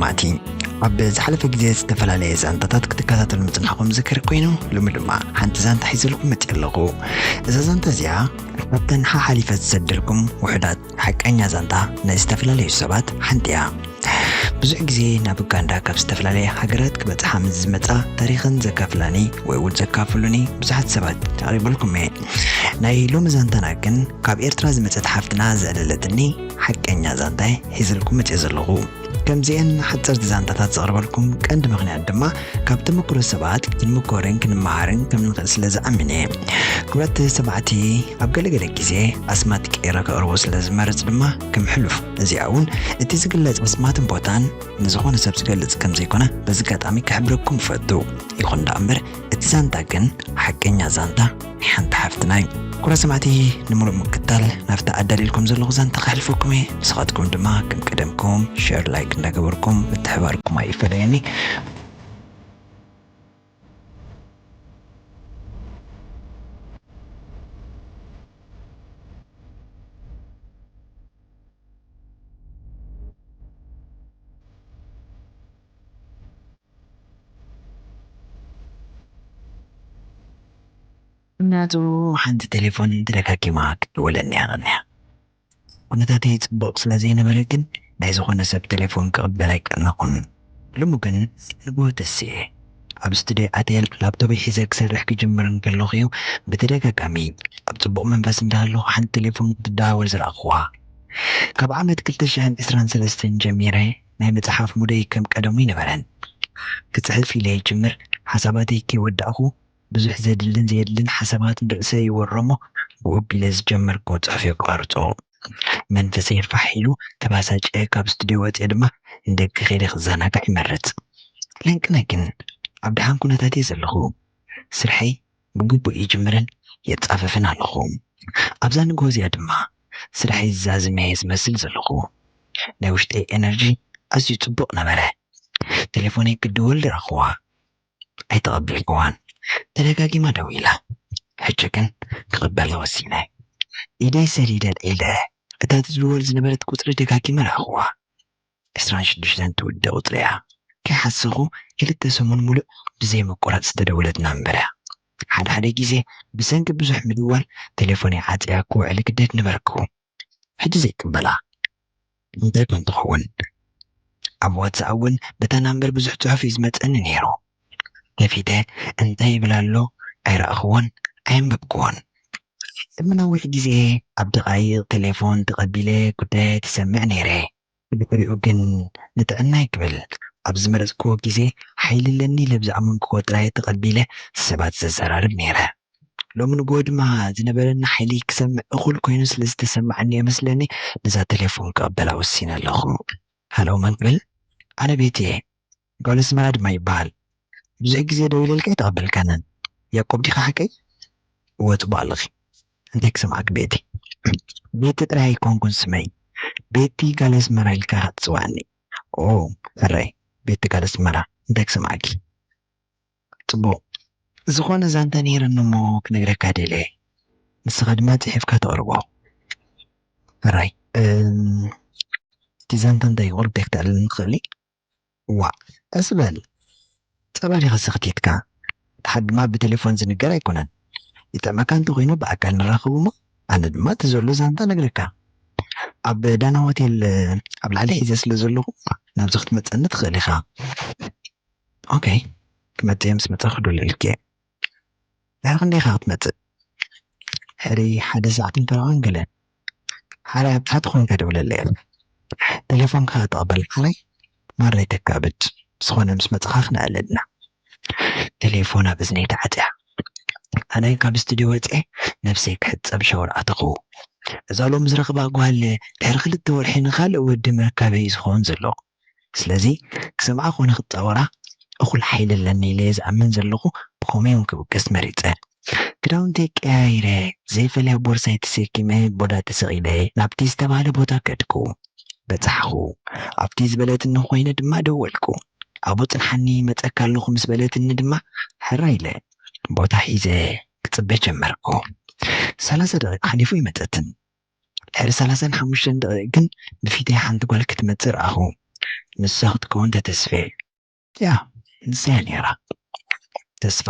ማቲ፣ ኣብ ዝሓለፈ ግዜ ዝተፈላለየ ዛንታታት ክትከታተሉ ምጽናሕኩም ዝክር ኮይኑ፣ ሎሚ ድማ ሓንቲ ዛንታ ሒዘልኩም መጽእ ኣለኹ። እዛ ዛንታ እዚኣ ካብተን ሓሓሊፈ ዝሰደልኩም ውሑዳት ሓቀኛ ዛንታ ናይ ዝተፈላለዩ ሰባት ሓንቲ እያ። ብዙሕ ግዜ ናብ ኡጋንዳ ካብ ዝተፈላለየ ሃገራት ክበጽሓ ምስ ዝመጻ ታሪኽን ዘካፍላኒ ወይ እውን ዘካፍሉኒ ብዙሓት ሰባት ኣቕሪበልኩም እየ። ናይ ሎሚ ዛንታና ግን ካብ ኤርትራ ዝመጸት ሓፍትና ዘዕለለትኒ ሓቀኛ ዛንታ እየ ሒዘልኩም መጽእ ዘለኹ። ከምዚአን ሓጸርቲ ዛንታታት ዘቕርበልኩም ቀንዲ ምኽንያት ድማ ካብ ተመክሮ ሰባት ክንምኮርን ክንመሃርን ከም ንኽእል ስለ ዝኣምን እየ። ክቡራት ሰማዕቲ፣ ኣብ ገለገለ ግዜ ኣስማት ቀይረ ከቕርቦ ስለ ዝመርጽ ድማ ከም ሕሉፍ እዚኣ እውን እቲ ዝግለጽ ኣስማትን ቦታን ንዝኾነ ሰብ ዝገልጽ ከም ዘይኮነ በዚ ኣጋጣሚ ክሕብረኩም እፈቱ። ይኹን ደኣ እምበር እቲ ዛንታ ግን ሓቀኛ ዛንታ ናይ ሓንቲ ሓፍትና እዩ። ኩቡራት ሰማዕቲ፣ ንምሉእ ምክታል ናብቲ ኣዳልየልኩም ዘለኹ ዛንታ ከሕልፈኩም እየ። ንስኻትኩም ድማ ከም ቀደምኩም ሸር፣ ላይክ እንዳገበርኩም ምትሕባርኩም ኣይፈለየኒ። እናቱ ሓንቲ ቴሌፎን ተደጋጊማ ክትደወለኒ እያ ቀኒያ። ኩነታተይ ጽቡቕ ስለ ዘይነበረ ግን ናይ ዝኾነ ሰብ ቴሌፎን ክቕበል ኣይቀነኹን። ሎሚ ግን ንግሆ ተሲኤ ኣብ ስቱድዮ ኣትየ ላፕቶፕ ሒዘ ክሰርሕ ክጅምር እንከለኹ እዩ ብተደጋጋሚ ኣብ ጽቡቕ መንፈስ እንዳሃለኹ ሓንቲ ቴሌፎን ክትደዋወል ዝረኣኹዋ። ካብ ዓመት ክልተ ሽሕን ዕስራን ሰለስተን ጀሚረ ናይ ምጽሓፍ ሙደይ ከም ቀደሙ ኣይነበረን። ክጽሕፍ ኢለ ይጅምር፣ ሓሳባተይ ከይወዳእኹ ብዙሕ ዘድልን ዘየድልን ሓሳባት ንርእሰይ ይወሮ እሞ ብኡ ኣቢለ ዝጀመርክዎ ጽሑፍ የቋርጾ። መንፈሰይ ፋሕ ኢሉ ተባሳጭየ ካብ ስቱድዮ ወጺአ ድማ ንደገ ከይደ ክዘናጋዕ ይመርጽ። ለንቅነ ግን ኣብ ደሓን ኩነታት እየ ዘለኹ። ስርሐይ ብግቡእ ይጅምርን የጻፍፍን ኣለኹ። ኣብዛ ንግሆ እዚኣ ድማ ስርሐይ ዝዛዝመ እየ ዝመስል ዘለኹ። ናይ ውሽጠይ ኤነርጂ ኣዝዩ ጽቡቕ ነበረ። ቴሌፎነይ ክድወል ዝረኣኹዋ ኣይተቐበልኩዋን። ተደጋጊማ ደዊላ። ሕጂ ግን ክቕበላ ወሲነ። ኢደይ ሰዲደ ኣልዒለ እታ ትድወል ዝነበረት ቁጽሪ ደጋጊመ ረኣኹዋ። ዕስራን ሽዱሽተን ትውድእ ቁጽሪ እያ። ከይሓሰኹ ክልተ ሰሙን ሙሉእ ብዘይ ምቁራጽ ዝተደወለት ናምበር እያ። ሓደ ሓደ ግዜ ብሰንኪ ብዙሕ ምድዋል ቴሌፎነይ ዓጽያ ክውዕል እግደድ ነበርኩ። ሕጂ ዘይቅበላ እንታይ ኮን ትኸውን? ኣብ ዋትስኣፕ እውን በታ ናምበር ብዙሕ ጽሑፍ እዩ ዝመጸኒ ነይሩ። ከፊተ እንታይ ይብል ኣሎ ኣይረኣኽዎን ኣየንበብክዎን። ቅድሚ ነዊሕ ግዜ ኣብ ደቓይቕ ቴሌፎን ተቐቢለ ጉዳየይ ክሰምዕ ነይረ። ብድሕሪኡ ግን ንጥዕናይ ክብል ኣብ ዝመረጽክዎ ግዜ ሓይሊ ኣለኒ ኢለ ብዝኣመንክዎ ጥራይ ተቐቢለ ሰባት ዘዘራርብ ነይረ። ሎሚ ንግሆ ድማ ዝነበረኒ ሓይሊ ክሰምዕ እኹል ኮይኑ ስለ ዝተሰማዓኒ እየ መስለኒ ነዛ ቴሌፎን ክቕበላ ወሲነ ኣለኹ። ሃሎ መን ክብል? ኣነ ቤቲ እየ። ጓል ኣስመራ ድማ ይበሃል። ብዙሕ ግዜ ደዊለልካ ኣይተቐበልካንን። ያቆብ ዲኻ ሓቀይ? እወ ጽቡቕ ኣለኺ። እንታይ ክሰምዓኪ ቤቲ? ቤቲ ጥራይ ኣይኮንኩን ስመይ። ቤቲ ጓል ኣስመራ ኢልካ ኢኻ ትጽውዓኒ። ኦ ሕራይ ቤቲ ጓል ኣስመራ እንታይ ክሰምዓኪ? ጽቡቕ። ዝኾነ ዛንታ ነይረኒ እሞ ክነግረካ ደልየ። ንስኻ ድማ ጽሒፍካ ተቕርቦ። ሕራይ። እም፣ እቲ ዛንታ እንታይ እዩ? ቁሩብ ቴክተኣልኒ ትኽእሊ? ዋእ፣ ቀስ በል። ጸባ ዲኻ ሰኽቲትካ? ደሓር ድማ ብቴሌፎን ዝንገር ኣይኮነን። ይጥዕመካ እንተኾይኑ ብኣካል ንራኸብ እሞ ኣነ ድማ እቲ ዘሎ ዛንታ ነግረካ። ኣብ ዳና ሆቴል ኣብ ላዕሊ ሒዘ ስለ ዘለኹ ናብዚ ክትመጸኒ ትኽእል ኢኻ። ኦኬ፣ ክመጽእ እየ፣ ምስ መጻኹ ክድውለልኪ እየ። ድሕሪ ክንደይ ኢኻ ክትመጽእ? ድሕሪ ሓደ ሰዓትን ፈረቓን ገለ። ሓራይ ኣብ ትሕቲ ኮይንካ ደውለለይ። ቴሌፎንካ ተቐበል ሓራይ። ማራ ይተካብድ። ዝኾነ ምስ መጻኻ ክነኣለልና። ቴሌፎን ኣብ እዝነይ ተዓጽያ። ኣነ ካብ ስቱድዮ ወጺኤ ነብሰይ ክሕጸብ ሻወር ኣተኹ። እዛ ሎም ዝረኽባ ጓል ድሕሪ ክልተ ወርሒ ንኻልእ ወዲ ምርካበይ እዩ ዝኸውን ዘሎ። ስለዚ ክሰምዓ ኮነ ክጻወራ እኹል ሓይሊ ኣለኒ ኢለ እየ ዝኣምን ዘለኹ። ብኸመይ እውን ክብገስ መሪጸ። ክዳውንተይ ቀያይረ፣ ዘይፈልያ ቦርሳይ ተሰኪመ ቦዳ ተሰቒለ ናብቲ ዝተባህለ ቦታ ከድኩ። በጻሕኹ። ኣብቲ ዝበለትኒ ኮይነ ድማ ደወልኩ። ኣብኡ ጽንሓኒ ይመጸካ ኣለኹ ምስ በለትኒ ድማ ሕራይ ኢለ ቦታ ሒዘ ክጽበ ጀመርኩ። ሰላሳ ደቂቕ ሓሊፉ ይመጸትን። ድሕሪ ሰላሳን ሓሙሽተን ደቂቕ ግን ብፊተይ ሓንቲ ጓል ክትመጽእ ረኣኹ። ንሳ ክትከውን ተተስፈ። ያ፣ ንሳ እያ ነይራ። ተስፋ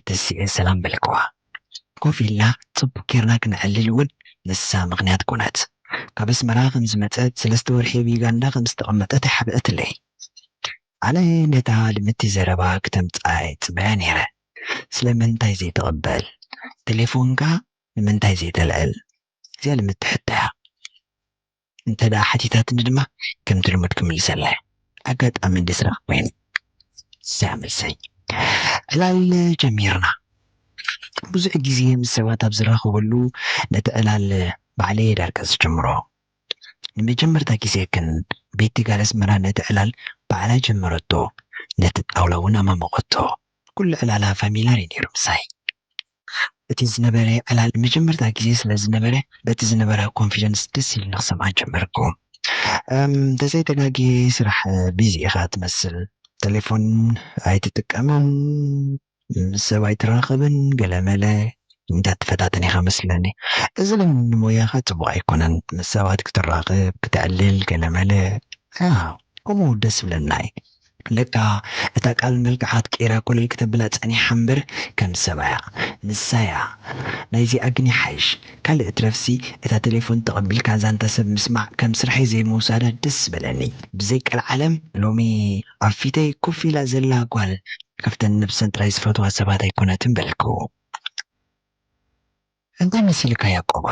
ተሲኤ ሰላም በልክዋ። ኮፍ ኢልና ጽቡቅ ጌርና ክንዕልል እውን ንሳ ምኽንያት ኮነት። ካብ ኣስመራ ከም ዝመጸት፣ ሰለስተ ወርሒ ኣብ ዩጋንዳ ከም ዝተቐመጠት ኣይሓብአትለይ። ኣነ ነታ ልምቲ ዘረባ ክተምጽኣ ይጽበያ ነይረ። ስለምንታይ ዘይትቕበል? ቴሌፎንካ ንምንታይ ዘይተልዕል? እዚኣ ልምቲ ሕቶ እያ። እንተ ደኣ ሓቲታትኒ ድማ ከምቲ ልሙድ ክምልሰላ እየ። ኣጋጣሚ እንዲ ስራሕ ኮይኑ። እዚኣ መልሰይ። ዕላል ጀሚርና። ብዙሕ ግዜ ምስ ሰባት ኣብ ዝራኸበሉ ነቲ ዕላል ባዕለይ እየ ዳርጋ ዝጅምሮ። ንመጀመርታ ግዜ ግን ቤቲ ጋል ኣስመራ ነቲ ዕላል ባዕላ ጀመረቶ፣ ነቲ ጣውላ እውን ኣማሞቐቶ። ኩሉ ዕላላ ፋሚላር እዩ ነይሩ ምሳይ። እቲ ዝነበረ ዕላል ንመጀመርታ ግዜ ስለ ዝነበረ በቲ ዝነበራ ኮንፊደንስ ደስ ኢሉኒ ክሰምዓ ጀመርኩ። እም፣ እንተዘይተጋግየ ስራሕ ቢዚ ኢኻ ትመስል፣ ቴሌፎን ኣይትጥቀምን፣ ምስ ሰብ ኣይትራኸብን፣ ገለመለ እንዳትፈታተን ኢኻ መስለኒ። እዚ ግን ንሞያኻ ጽቡቕ ኣይኮነን። ምስ ሰባት ክትራኸብ፣ ክትዕልል፣ ገለመለ። ያ፣ ከምኡ ደስ ዝብለና እዩ። ለካ እታ ቃል መልክዓ ኣትቂራ ኮለል ክተብላ ጸኒሓ እምበር ከም ሰባያ ንሳያ። ናይዚኣ ግን ይሓይሽ። ካልእ ትረፍሲ እታ ቴሌፎን ተቐቢልካ ዛንታ ሰብ ምስማዕ ከም ስርሐይ ዘይምውሳዳ ደስ ዝበለኒ። ብዘይ ቀልዓለም ሎሚ ኣብ ፊተይ ኮፍ ኢላ ዘላ ጓል ካብተን ነብሰን ጥራይ ዝፈትዋ ሰባት ኣይኮነትን በልኩ። እንታይ መሲልካ ያቆባ?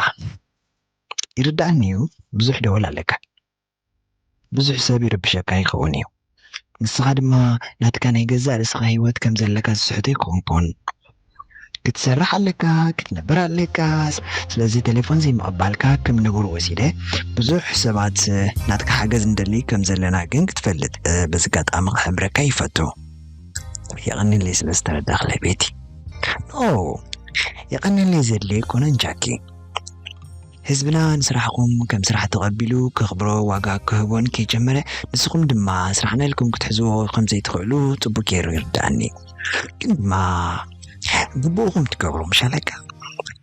ይርዳእኒ እዩ፣ ብዙሕ ደወል ኣለካ። ብዙሕ ሰብ ይርብሸካ ይኸውን እዩ። ንስኻ ድማ ናትካ ናይ ገዛእ ርእስኻ ህይወት ከም ዘለካ ዝስሕቶ ኣይኮንኩን። ክትሰርሕ ኣለካ፣ ክትነብር ኣለካ። ስለዚ ቴሌፎን ዘይምቕባልካ ከም ንቡር ወሲደ፣ ብዙሕ ሰባት ናትካ ሓገዝ እንደሊ ከም ዘለና ግን ክትፈልጥ፣ በዚ ኣጋጣሚ ክሕብረካ ይፈቱ። የቐንየለይ ስለ ዝተረዳእክለይ ቤቲ። ኦ፣ የቐንየለይ ዘድልየ ኣይኮነን ጃኪ። ህዝብና ንስራሕኹም ከም ስራሕ ተቐቢሉ ከኽብሮ ዋጋ ክህቦን ከይጀመረ፣ ንስኹም ድማ ስራሕና ኢልኩም ክትሕዝዎ ከም ዘይትኽእሉ ጽቡቅ ገይሩ ይርድኣኒ። ግን ድማ ግቡእኹም ትገብሩ ምሻለካ?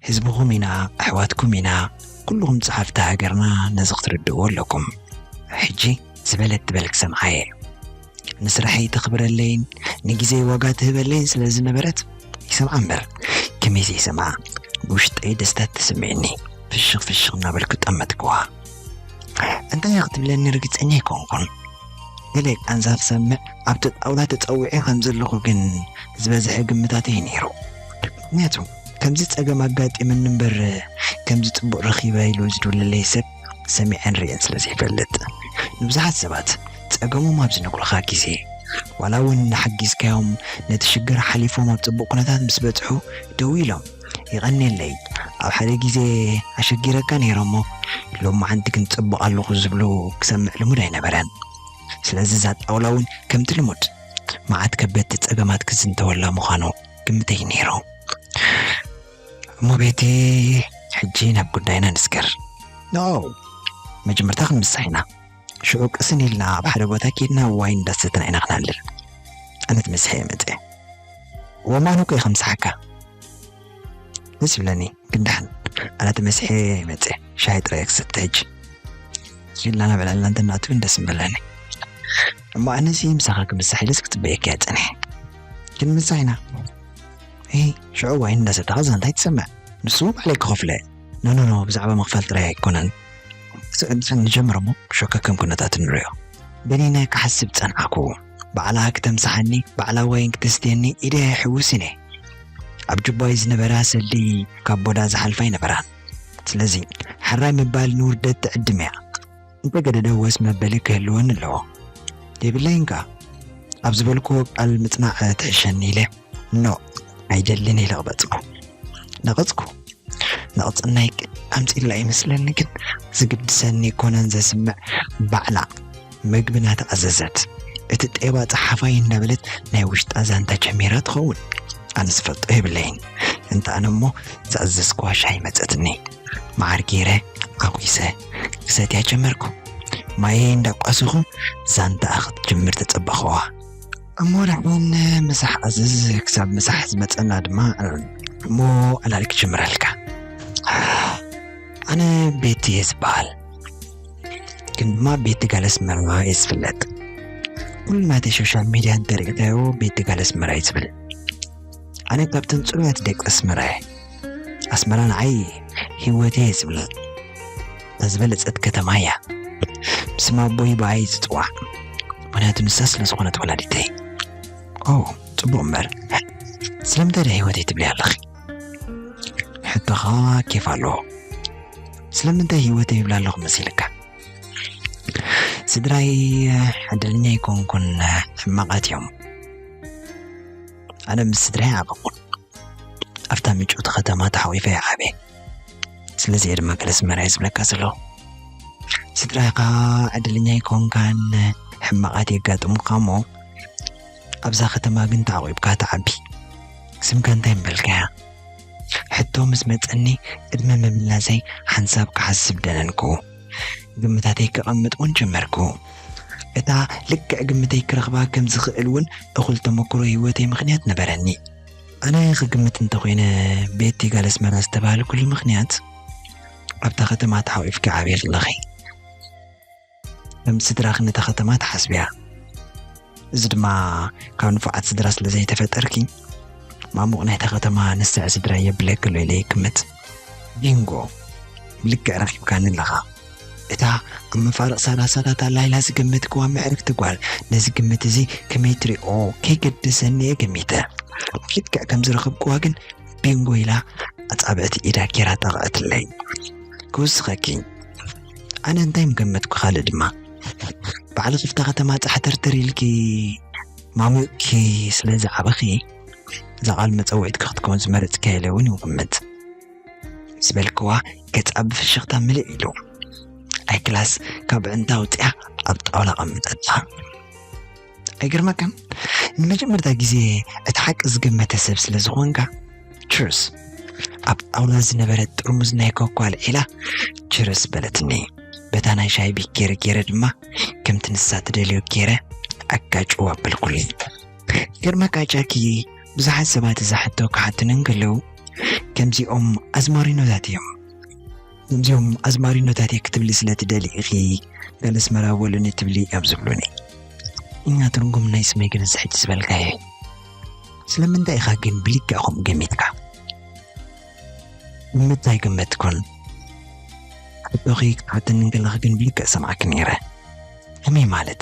ህዝብኹም ኢና፣ ኣሕዋትኩም ኢና። ኩልኹም ጸሓፍቲ ሃገርና ነዚ ክትርድእዎ ኣለኩም። ሕጂ ዝበለት ትበል ክሰምዓ እየ። ንስራሐይ ተኽብረለይን ንግዜይ ዋጋ ትህበለይን ስለ ዝነበረት ይሰምዓ እምበር ከመይ ዘይሰምዓ፣ ብውሽጠይ ደስታ ተሰሚዕኒ። ፍሽኽ ፍሽኽ እናበልኩ ጠመትክዋ። እንታይ ክትብለኒ ርግጸኛ ኣይኮንኩን። ገለ ቃንዛ ክሰምዕ ኣብቲ ጣውላ ተጸዊዐ ከም ዘለኹ ግን ዝበዝሐ ግምታተይ ነይሩ። ምኽንያቱ ከምዚ ጸገም ኣጋጢመኒ እምበር ከምዚ ጽቡቕ ረኺበ ኢሉ ዝድውለለይ ሰብ ሰሚዐን ርእየን ስለ ዘይፈልጥ። ንብዙሓት ሰባት ጸገሞም ኣብ ዝነግሩኻ ግዜ፣ ዋላ እውን ሓጊዝካዮም ነቲ ሽግር ሓሊፎም ኣብ ጽቡቕ ኩነታት ምስ በጽሑ ደው ኢሎም፣ "የቐንየለይ፣ ኣብ ሓደ ግዜ ኣሸጊረካ ነይረ እሞ ሎማዓንቲ ግን ጽቡቕ ኣለኹ" ዝብሉ ክሰምዕ ልሙድ ኣይነበረን። ስለዚ እዛ ጣውላ እውን ከምቲ ልሙድ መዓት ከበድቲ ጸገማት ክዝንተወላ ምዃኑ ግምተይ ነይሩ። እሞ ቤቲ፣ ሕጂ ናብ ጉዳይና ንስገር። ኖ፣ መጀመርታ ክንምሳሕ ኢና። ሽዑ ቅስን ኢልና ኣብ ሓደ ቦታ ኬድና ዋይን እንዳሰተና ኢና ክነዕልል። ኣነ ተመሲሐ እየ መፅእ። ወማኑ እኮ እየ ከምስሓካ። ደስ ይብለኒ፣ ግን ደሓን። ኣነ ተመሲሐ እየ መፅእ። ሻሂ ጥራይ ክሰተ ሕጂ። ኢልና ናብ ዕላልና እንተናቱ ግን ደስ ምበለኒ። እሞ ኣነሲ ምሳኻ ክምሳሕ ኢለስ ክፅበየካ እየ ፀኒሐ። ግን ምሳሕ ኢና። ሄይ፣ ሽዑ ዋይን እንዳሰተኻ ዛንታ ኣይትሰምዕ። ንሱ ባዕለይ ክኸፍሎ እየ። ኖ፣ ኖ፣ ኖ፣ ብዛዕባ ምኽፋል ጥራይ ኣይኮነን። ስ-፣ ስ-፣ ንጀምር እሞ፣ ሸከከም ኩነታት ንርእዮ። በኒነ ክሓስብ ጸንሓኩ። ባዕላ ክተምስሓኒ፣ ባዕላ ዋይን ክተስትየኒ ኢደይ ኣይሕውስን እየ። ኣብ ጅባይ ዝነበራ ሰልዲ ካብ ቦዳ ዝሓልፋ ኣይነበራን። ስለዚ፣ ሕራይ ምባል ንውርደት ትዕድም እያ። እንተገደደ ወስ መበሊ ክህልወኒ ኣለዎ። የብለይን ከኣ። ኣብ ዝበልክዎ ቃል ምጽናዕ ትሕሸኒ ኢለ፣ ኖ፣ ኣይደልን ኢለ ኣቕበጽኩ። ነቐጽኩ። ነቕጽናይ ኣምጺላ ይመስለኒ፣ ግን ዝግድሰኒ ኮነን ዘስምዕ ባዕላ መግቢ ናተኣዘዘት። እቲ ጤባ ጸሓፋይ እንዳበለት ናይ ውሽጣ ዛንታ ጀሚራ ትኸውን። ኣነ ዝፈልጦ የብለይን። እንተ ኣነ እሞ ዝኣዘዝክዋ ሻሂ መጸትኒ። መዓር ገይረ፣ ዓጒሰ ክሰትያ ጀመርኩ። ማየይ እንዳቋሰኹ ዛንታኣ ክትጅምር ተጸበኽዋ። እሞ ደሓን ምሳሕ ኣዝዝ፣ ክሳብ ምሳሕ ዝመጸና ድማ እሞ ዕላል ክጅምረልካ። ኣነ ቤቲ እየ ዝበሃል። ድማ ቤት ጋል ኣስመራ እዩ ዝፍለጥ። ኩሉ ናተይ ሶሻል ሚድያ እንተሪእካዮ ቤት ጋል ኣስመራ እዩ ዝብል። ኣነ ካብተን ፅሉያት ደቂ ኣስመራ እየ። ኣስመራ ንዓይ ህይወተይ እየ ዝብላ። እታ ዝበለፀት ከተማ እያ። ብስም ኣቦይ ብኣይ ዝፅዋዕ፣ ምክንያቱ ንሳ ስለ ዝኾነት ወላዲተይ። ኦ፣ ፅቡቕ እምበር፣ ስለምንታይ ዶ ህይወተይ ትብሊ ኣለኺ? ሕቶኻ ኬፍ ኣለዎ። ስለምንታይ ህይወተይ ይብላ ኣለኹ መሲልካ? ስድራይ ዕድለኛ ኣይኮንኩን፣ ሕማቓት እዮም። ኣነ ምስ ስድራይ ዓበኹ። ኣብታ ምጭውቲ ከተማ ተሓቒፈ እየ ዓብየ። ስለዚ እየ ድማ ገለ ኣስመራ እየ ዝብለካ ዘለኹ። ስድራኻ ዕድለኛ ኣይኮንካን፣ ሕማቓት የጋጥሙኻ እሞ ኣብዛ ከተማ ግን ተዓቒብካ ትዓቢ። ስምካ እንታይ ምበልካያ? ሕቶ ምስ መጸኒ ቅድሚ ምምላሰይ ሓንሳብ ክሓስብ ደነንኩ። ግምታተይ ክቐምጥ እውን ጀመርኩ። እታ ልክዕ ግምተይ ክረኽባ ከም ዝኽእል እውን እኹል ተመክሮ ህይወተይ ምኽንያት ነበረኒ። ኣነ ክግምት እንተኾይነ ቤቲ ጋል ኣስመራ ዝተባህልኩሉ ምኽንያት ኣብታ ከተማ ተሓቒፍኪ ዓብየ ከለኺ ከም ስድራኺ ነታ ከተማ ትሓስብያ። እዚ ድማ ካብ ንፉዓት ስድራ ስለ ዘይተፈጠርኪ ማሙቕ ናይታ ከተማ ንስዕ ስድራ የብለኪ ኣሎ ኢለ ይግምት። ቢንጎ! ብልክዕ ረኺብካኒ ኣለኻ። እታ ኣብ መፋርቕ ሰላሳታት ኣላ ኢላ ዝገመትክዋ ምዕርግቲ ጓል ነዚ ግምት እዚ ከመይ ትሪኦ ከይገደሰኒ እየ ገሚተ። ልክዕ ከም ዝረኸብክዋ ግን ቢንጎ ኢላ ኣጻብዕቲ ኢዳ ጌራ ጠቕዐትለይ። ክውስኸኪ፣ ኣነ እንታይ ምገመትኩ ካልእ ድማ ባዕልኺ ኣብታ ከተማ ጻሕተርተር ኢልኪ ማሙቕኪ ስለ ዝዓበኺ እዛ ቃል መጸውዒትኪ ክትከውን ዝመረጽክያ ኢለ እውን ይግምት። ምስ በልክዋ ገጻ ብፍሽኽታ ምልእ ኢሉ። ኣይክላስ ካብ ኣዕንታ ኣውጺኣ ኣብ ጣውላ ኣቐመጠታ። ኣይገርመካን? ንመጀመርታ ግዜ እቲ ሓቂ ዝገመተ ሰብ ስለ ዝኾንካ። ችርስ! ኣብ ጣውላ ዝነበረት ጥርሙዝ ናይ ኮካ ኣልዒላ ችርስ በለትኒ። በታ ናይ ሻይ ቢኬሪ ገይረ ድማ ከምቲ ንሳ ትደልዮ ገይረ ኣጋጭው ኣበልኩሉ። ገርመካ ጃኪ፣ ብዙሓት ሰባት እዛ ሕቶ ክሓቱኒ እንከለዉ ከምዚኦም ኣዝማሪኖታት እዮም። ከምዚኦም ኣዝማሪኖታት እየ ክትብሊ ስለ ትደሊ ኢኺ ጋል ኣስመራ በሉኒ ትብሊ እዮም ዝብሉኒ። እኛ ትርጉም ናይ ስመይ ግን እዚ ሕጂ ዝበልካዮ እዩ። ስለምንታይ ኢኻ ግን ብልክዕ ከምኡ ገሚትካ? ግምት ኣይገመትኩን። ሕቶኺ ክትሓተኒ እንከለኺ ግን ብልክዕ ሰምዓኪ ነይረ። ከመይ ማለት?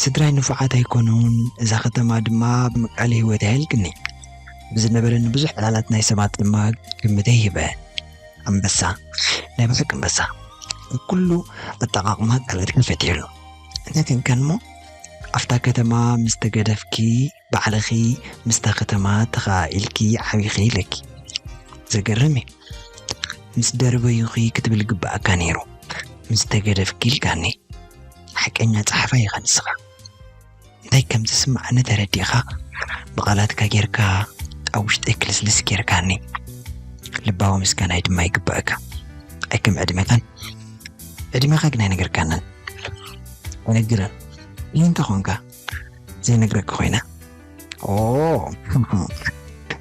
ስድራይ ንፉዓት ኣይኮኑን፣ እዛ ከተማ ድማ ብምቃል ህይወት ኣየልቅኒ። ብዝነበረኒ ብዙሕ ዕላላት ናይ ሰባት ድማ ግምተይ ሂበ። ኣንበሳ፣ ናይ ብሓቂ ኣንበሳ። ኣብ ኩሉ ኣጠቓቕማ ቃላትካ ፈትየሉ። እንታይ ኮንካን እሞ? ኣብታ ከተማ ምስ ተገደፍኪ ባዕልኺ ምስታ ከተማ ተኸኣኢልኪ ዓቢኺ ኢለኪ። ዘገርም እዩ። ምስ ደርበዩኺ ክትብል ግብኣካ ነይሩ። ምስ ተገደፍኪ ኢልካኒ። ሓቀኛ ጸሓፋይ ኢኻ ንስኻ። እንታይ ከም ዝስምዓኒ ተረዲእኻ ብቓላትካ ጌርካ ኣብ ውሽጠይ ክልስልስ ጌርካኒ። ልባዊ ምስጋናይ ድማ ይግብኣካ። ኣይከም ዕድመኻን። ዕድመኻ ግን ኣይነገርካንን። ኣይነግርን። ይህ እንተ ኾንካ ዘይነግረኪ ኮይነ። ኦ፣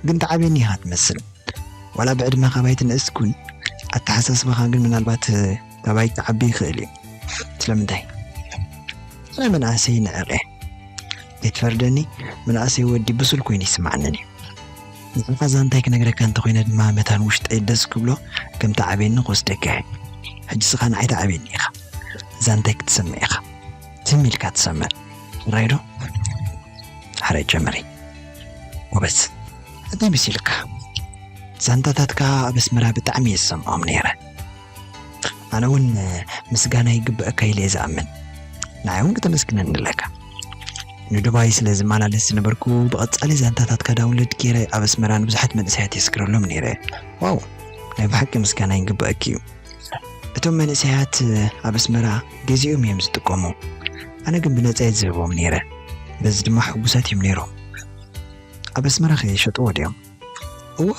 ግን ትዓብየኒ ኢኻ ትመስል። ዋላ ብዕድመ ካባይ ትንእስ ኩን፣ ኣተሓሳስባኻ ግን ምናልባት ካባይ ክዓቢ ይኽእል እዩ። ስለምንታይ? ኣነ መናእሰይ ንዕቕ እየ። ዘይትፈርደኒ፣ መናእሰይ ወዲ ብሱል ኮይኑ ይስምዓንን እዩ። ንዓኻ ዛንታይ ክነግረካ እንተኾይነ ድማ መታን ውሽጠይ ደስ ክብሎ ከም ትዓብየኒ ክወስደካ እየ። ሕጂ ስኻ ንዓይ ትዓብየኒ ኢኻ። ዛንታይ ክትሰምዕ ኢኻ። ትም ኢልካ ትሰምዕ። ሕራይ ዶ? ሕራይ ጀምሪ። ጎበዝ። እንታይ መሲልካ? ዛንታታትካ ኣብ ኣስመራ ብጣዕሚ እየ ዝሰምዖም ነይረ። ኣነ እውን ምስጋና ይግብአካ ኢለ እየ ዝኣምን። ንዓይ እውን ከተመስግነኒ ኣለካ። ንዱባይ ስለ ዝመላለስ ዝነበርኩ ብቐጻሊ ዛንታታትካ ዳውንሎድ ገይረ ኣብ ኣስመራ ንብዙሓት መንእሰያት የስግረሎም ነይረ። ዋው! ናይ ብሓቂ ምስጋና ይግብአኪ እዩ። እቶም መንእሰያት ኣብ ኣስመራ ገዚኦም እዮም ዝጥቀሙ። ኣነ ግን ብነጻ እየ ዝህቦም ነይረ። በዚ ድማ ሕጉሳት እዮም ነይሮም። ኣብ ኣስመራ ከ ይሸጥዎ ድዮም? እወ፣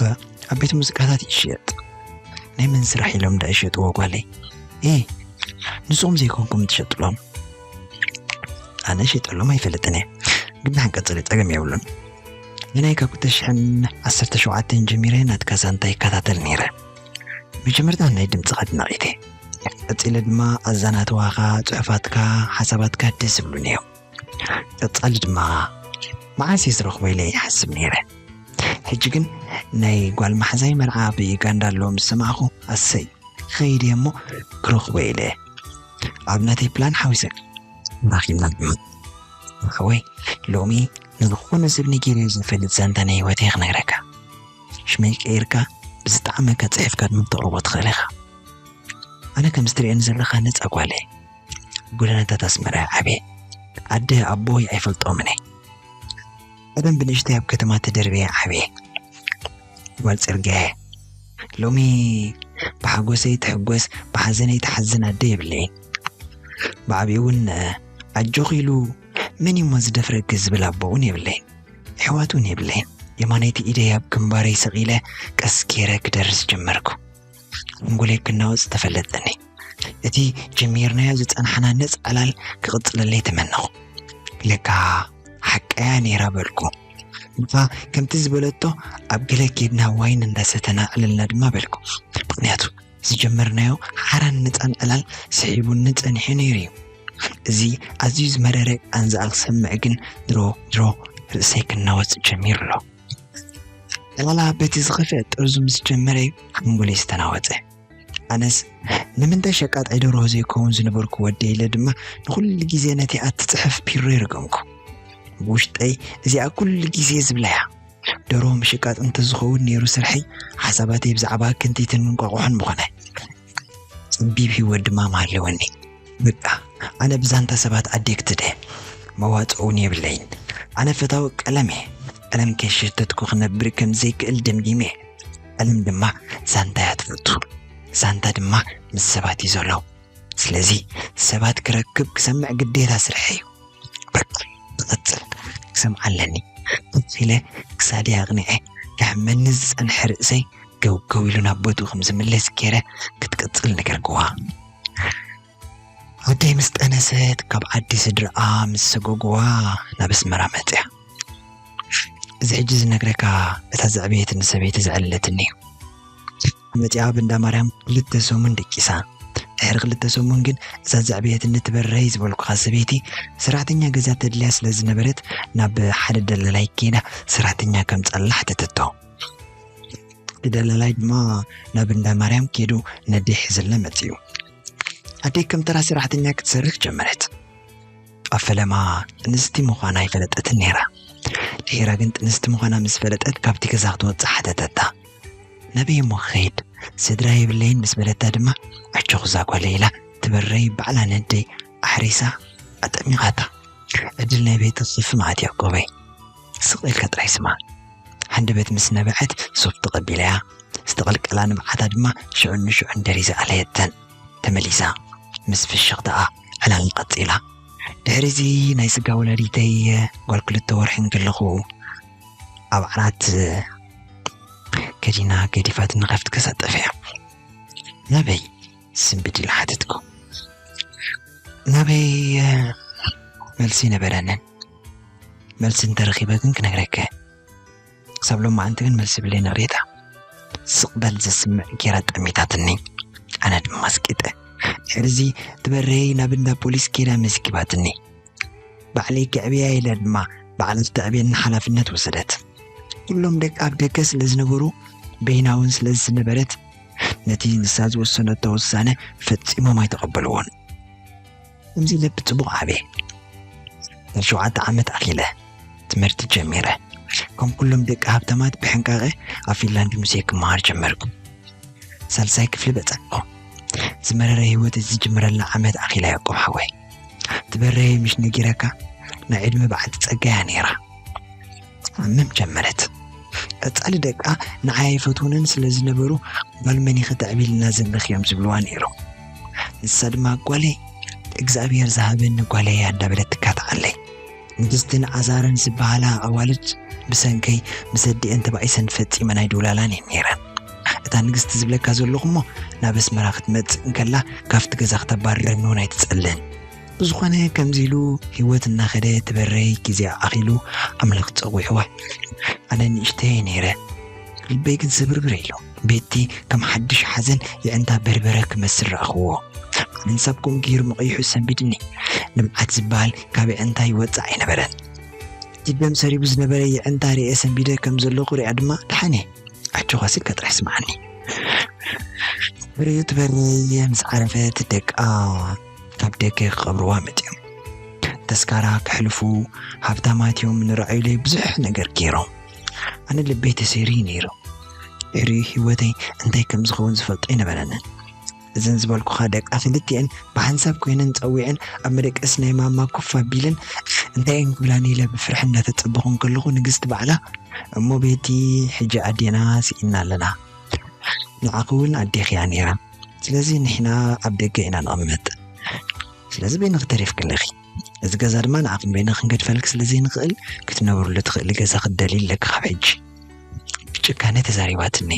ኣብ ቤት ሙዚቃታት ይሽየጥ። ናይ መን ስራሕ ኢሎም ደኣ ይሸጥዎ ጓለይ? ኢ፣ ንስኹም ዘይኮንኩም ትሸጥሎም? ኣነ ሸጠሎም ኣይፈልጥን እየ። ግን ንሓን ቀጽሊ፣ ጸገም የብሉን። ንናይ ካብ ክልተ ሽሕን ዓሰርተ ሸውዓተን ጀሚረ ናትካ ዛንታ ይከታተል ነይረ። መጀመርታ ናይ ድምጽኻ ኣድናቒት እየ። ቀጺለ ድማ ኣዛናትዋኻ፣ ጽሑፋትካ፣ ሓሳባትካ ደስ ይብሉኒ እዮም። ቀጻሊ ድማ መዓስ እየ ዝረኽቦ ኢለ ይሓስብ ነይረ። ሕጂ ግን ናይ ጓል መሓዛይ መርዓ ኣብ ዩጋንዳ ኣሎ ምስ ሰማዕኹ፣ ኣሰይ፣ ክኸይድ እየ እሞ ክረኽቦ ኢለ ኣብ ናተይ ፕላን ሓዊሰ። ራኺብና ድማ ሓወይ፣ ሎሚ ንዝኾነ ሰብ ነጊረ ዘይፈልጥ ዛንታ ናይ ህይወተይ ክነግረካ። ሽመይ ቀይርካ ብዝጠዓመካ ጽሒፍካ ድማ ክተቕርቦ ትኽእል ኢኻ። ኣነ ከም ዝትርእየኒ ዘለኻ ነጻ ጓል እየ። ጎደናታት ኣስመራ እየ ዓብየ። ኣደ ኣቦይ ኣይፈልጦምን እየ። ቀደም ብንእሽተይ ኣብ ከተማ ተደርብየ ዓብየ። ጓል ጽርግያ እየ። ሎሚ ብሓጎሰይ ትሕጎስ፣ ብሓዘነይ ትሓዝን ኣደ የብለይን። ብዓብኡ እውን ኣጆኺ ኢሉ መን እዩሞ ዝደፍረኪ ዝብል ኣቦ እውን የብለይን። ኣሕዋት እውን የብለይን። የማነይቲ ኢደይ ኣብ ግንባረይ ሰቒለ ቀስ ገይረ ክደርስ ጀመርኩ። ሓንጎለይ ክናወጽ ተፈለጠኒ። እቲ ጀሚርናዮ ዝጸናሕና ነጻ ዕላል ክቕጽለለይ ተመነኹ። ለካ ሓቀያ ነይራ በልኩ። ንፋ ከምቲ ዝበለቶ ኣብ ገለ ኬድና ዋይን እንዳሰተና ዕለልና ድማ በልኩ። ምኽንያቱ ዝጀመርናዮ ሓራን ነጻን ዕላል ስሒቡኒ ጸኒሑ ነይሩ እዩ። እዚ ኣዝዩ ዝመረረ ቃንዛኣ ክሰምዕ ግን ድሮ ድሮ ርእሰይ ክናወጽ ጀሚሩ ኣሎ። ዕላላ በቲ ዝኸፍአ ጥርዙ ምስ ጀመረ እዩ ሓንጎለይ ዝተናወጸ። ኣነስ ንምንታይ ሸቃጣይ ደርሆ ዘይከውን ዝነበርኩ ወደይ ኢለ ድማ ንኹሉ ግዜ ነቲኣ ትጽሕፍ ቢሮ ይርገምኩ። ብውሽጠይ እዚኣ ኩሉ ግዜ ዝብላያ ደርሆ ምሽቃጥ እንተዝኸውን ነይሩ ስርሐይ፣ ሓሳባተይ ብዛዕባ ክንቲትን እንቋቑሖን ምኾነ። ጸቢብ ህይወት ድማ ምሃለወኒ። በቃ ኣነ ብዛንታ ሰባት ኣዲክትድ እየ። መዋጽኦ እውን የብለይን። ኣነ ፈታዊ ቀለም እየ። ቀለም ከይሸተትኩ ክነብር ከም ዘይክእል ደምዲመ እየ። ቀለም ድማ ዛንታ እያ ትፈቱ። ዛንታ ድማ ምስ ሰባት እዩ ዘሎ። ስለዚ ሰባት ክረክብ ክሰምዕ ግዴታ ስርሐይ እዩ። በቃ ክቐጽል ክሰምዓ ኣለኒ። ቀስ ኢለ ክሳደይ ኣቕኒዐ ክሕመኒ ዝጸንሐ ርእሰይ ገውገው ኢሉ ናብ ቦትኡ ከም ዝምለስ ገይረ ክትቅጽል ነገርክዋ። ኣደይ ምስ ጠነሰት ካብ ዓዲ ስድራኣ ምስ ሰጎግዋ ናብ ኣስመራ መጽያ። እዚ ሕጂ ዝነግረካ እታ ዘዕበየትኒ ሰበይቲ ዘዕለለትኒ እዩ። መጺኣ ኣብ እንዳ ማርያም ክልተ ሰሙን ደቂሳ። ድሕሪ ክልተ ሰሙን ግን እዛ ዘዕበየትኒ ትበረይ ዝበልኩኻ ሰበይቲ ሰራሕተኛ ገዛ ተድልያ ስለ ዝነበረት ናብ ሓደ ደላላይ ከይዳ ሰራሕተኛ ከምጻላ ሓተተቶ። እቲ ደላላይ ድማ ናብ እንዳ ማርያም ከይዱ ነደይ ሒዝላ መጺኡ። ኣደይ ከም ተራ ሰራሕተኛ ክትሰርሕ ጀመረት። ኣብ ፈለማ ጥንስቲ ምዃና ኣይፈለጠትን ነይራ። ድሒራ ግን ጥንስቲ ምዃና ምስ ፈለጠት ካብቲ ገዛ ክትወጽእ ሓተተታ። ናበይ እሞ ክኸይድ? ስድራ የብለይን ምስ በለታ ድማ ኣጆኺ እዛ ጓለይ ኢላ ትበረይ ባዕላ ነደይ ኣሕሪሳ ኣጠሚቓታ። ዕድል ናይ ቤት ክፍፊ መዓት ያዕቆበይ። ስቕ ኢልካ ጥራይ ስማ። ሃንደበት ምስ ነበዐት ሱፍ ተቐቢለያ። ዝተቐልቀላ ንብዓታ ድማ ሽዑን ንሽዑን ደሪዛ ኣለየተን። ተመሊሳ ምስ ፍሽኽታኣ ዕላል ቀጺላ። ድሕሪዚ ናይ ስጋ ወላዲተይ ጓል ክልተ ወርሒ እንከለኹ ኣብ ዓራት ከዲና ገዲፋትኒ ካብቲ ገዛ ጠፊኣ። ናበይ? ስንብድ ኢለ ሓተትኩ። ናበይ? መልሲ ነበረንን። መልሲ እንተረኺበ ግን ክነግረከ። ክሳብ ሎማዓንቲ ግን መልሲ ብለይ ነቕሬታ። ስቕ በል ዘስምዕ ጌራ ጠሚታትኒ። ኣነ ድማ ኣስቂጠ። ድሕሪዚ ትበረይ ናብ እንዳ ፖሊስ ኬዳ መዝጊባትኒ። ባዕለይ ከዕብያ ኢለ ድማ ባዕላ ዝተዕብየኒ ሓላፍነት ወሰደት። ኩሎም ደቂ ኣብ ደገ ስለ ዝነበሩ በይና እውን ስለ ዝነበረት ነቲ ንሳ ዝወሰነቶ ውሳነ ፈጺሞም ኣይተቐበልዎን። ከምዚ ኢለ ብጽቡቕ ዓብየ። ሸውዓተ ዓመት ኣኺለ ትምህርቲ ጀሚረ። ከም ኩሎም ደቂ ሃብታማት ብሕንቃቐ ኣብ ፊንላንድ ሙሴ ክመሃር ጀመርኩ። ሳልሳይ ክፍሊ በጻሕኩ። ዝመረረ ህይወት ዝጅምረላ ዓመት ኣኺላ ያቆብ ሓወይ። ትበረይ ምሽ ነጊረካ ናይ ዕድመ በዓልቲ ጸጋያ ነይራ። ትሓምም ጀመረት። ቀጻሊ ደቃ ንዓይ ኣይፈትውንን ስለ ዝነበሩ ጓል መን ኢኺ ተዕቢልና ዘለኺ እዮም ዝብልዋ ነይሮም። ንሳ ድማ ጓለይ እግዚኣብሔር ዝሃበኒ ጓለይ እያ እንዳበለት ትካትዓለይ። ንግስትን ዓዛርን ዝበሃላ ኣዋልድ ብሰንከይ ምስ ኣዲአን ተባኢሰን ፈጺመን ኣይድውላላን እየን ነይረን። እታ ንግስቲ ዝብለካ ዘለኹ እሞ ናብ ኣስመራ ክትመጽእ እንከላ ካብቲ ገዛ ክተባርረኒ እውን ኣይትጸልን። ብዝኾነ ከምዚ ኢሉ ህይወት እናኸደ ትበረይ ግዜ ኣኺሉ ኣምላኽ ጸዊዕዋ። ኣነ ንእሽተይ ነይረ። ልበይ ግን ስብርብር ኢሉ። ቤቲ ከም ሓድሽ ሓዘን የዕንታ በርበረ ክመስል ረኣኽዎ። ሓንሳብ ከምኡ ገይሩ መቐይሑ ሰንቢድኒ። ልምዓት ዝበሃል ካብ የዕንታ ይወጽእ ኣይነበረን። እቲ ደም ሰሪቡ ዝነበረ የዕንታ ርእየ ሰንቢደ ከም ዘለኹ ሪኣ ድማ ደሓን እየ። ኣጆኻ ስልካ ጥራሕ ስምዓኒ። ብርዩ ትበርየ ምስ ዓረፈት ደቃ ካብ ደገ ክቐብርዋ መጺኦም። ተስካራ ክሕልፉ ሃብታማት እዮም ንረኣዩለይ ብዙሕ ነገር ገይሮም። ኣነ ልበይ ተሰይሩ ነይሩ። ድሕሪኡ ህይወተይ እንታይ ከም ዝኸውን ዝፈልጦ ኣይነበረንን። እዘን ዝበልኩኻ ደቃ ክልቲኤን ብሓንሳብ ኮይነን ጸዊዐን ኣብ መደቀሲ ናይ ማማ ኮፍ ኣቢለን እንታይ እየን ክብላኒ ኢለ ብፍርሒ እናተጸበኹ እንከለኹ ንግስቲ ባዕላ እሞ ቤቲ ሕጂ ኣዴና ስኢና ኣለና። ንዓኺ እውን ኣዴኺ እያ ነይራ። ስለዚ ንሕና ኣብ ደገ ኢና ንቕመጥ። ስለዚ በይንኺ ተሪፍኪ ኣለኺ። እዚ ገዛ ድማ ንዓኽን በይንኽን ክንገድፈልኪ ስለ ዘይንኽእል ክትነብርሉ ትኽእሊ ገዛ ክትደልዪ ኣለኪ ካብ ሕጂ። ብጭካነ ተዛሪባትኒ።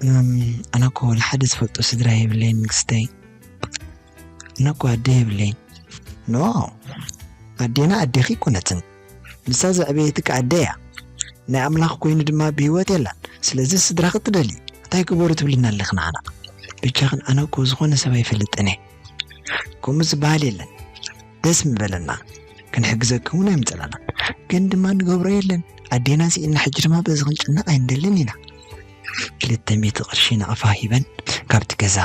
እም፣ ኣነ እኮ ወላ ሓደ ዝፈልጦ ስድራ የብለይን ንግስተይ። ኣነ እኮ ኣደ የብለይን። ኖ፣ ኣዴና ኣዴኺ ኣይኮነትን። ንሳ ዘዕበየትኪ ኣደ እያ። ናይ ኣምላኽ ኮይኑ ድማ ብህይወት የላን። ስለዚ ስድራኺ ትደልዩ እንታይ ግበሩ ትብልና ኣለኺ ንዓና? ብቻኽን ኣነ እኮ ዝኾነ ሰብ ኣይፈልጥን እየ። ከምኡ ዝበሃል የለን። ደስ ምበለና ክንሕግዘኪ እውን ኣይምጸላና። ግን ድማ ንገብሮ የለን። ኣዴና ስኢና ሕጂ ድማ በዚ ክንጭነቕ ኣይንደልን ኢና። ክልተ ሚእቲ ቅርሺ ናቕፋ ሂበን ካብቲ ገዛ